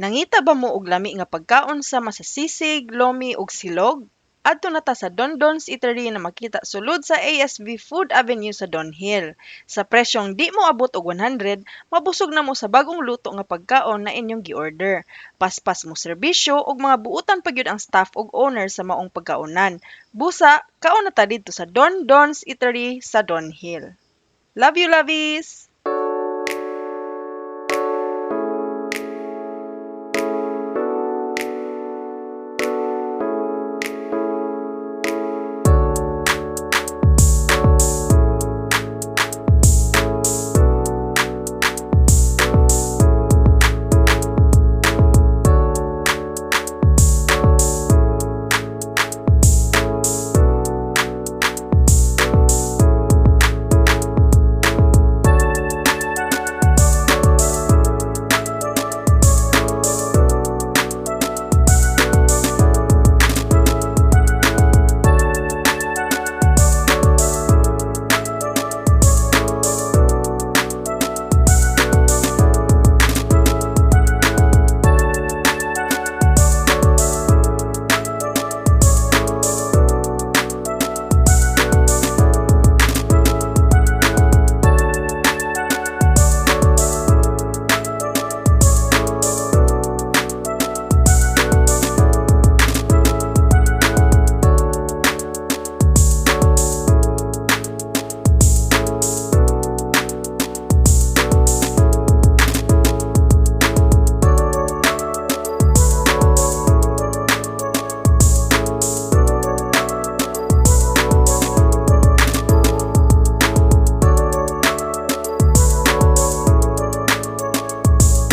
Nangita ba mo og lami nga pagkaon sama sa sisig, lomi ug silog? Adto na ta sa Dondon's Eatery na makita sulod sa ASV Food Avenue sa Donhill. Sa presyong di moabot og 100, mabusog na mo sa bag-ong luto nga pagkaon na inyong gi-order. Paspas mo serbisyo ug mga buutan pa gyud ang staff ug owner sa maong pagkaonan. Busa, kaon na ta didto sa Dondon's Eatery sa Donhill. Love you, lovies!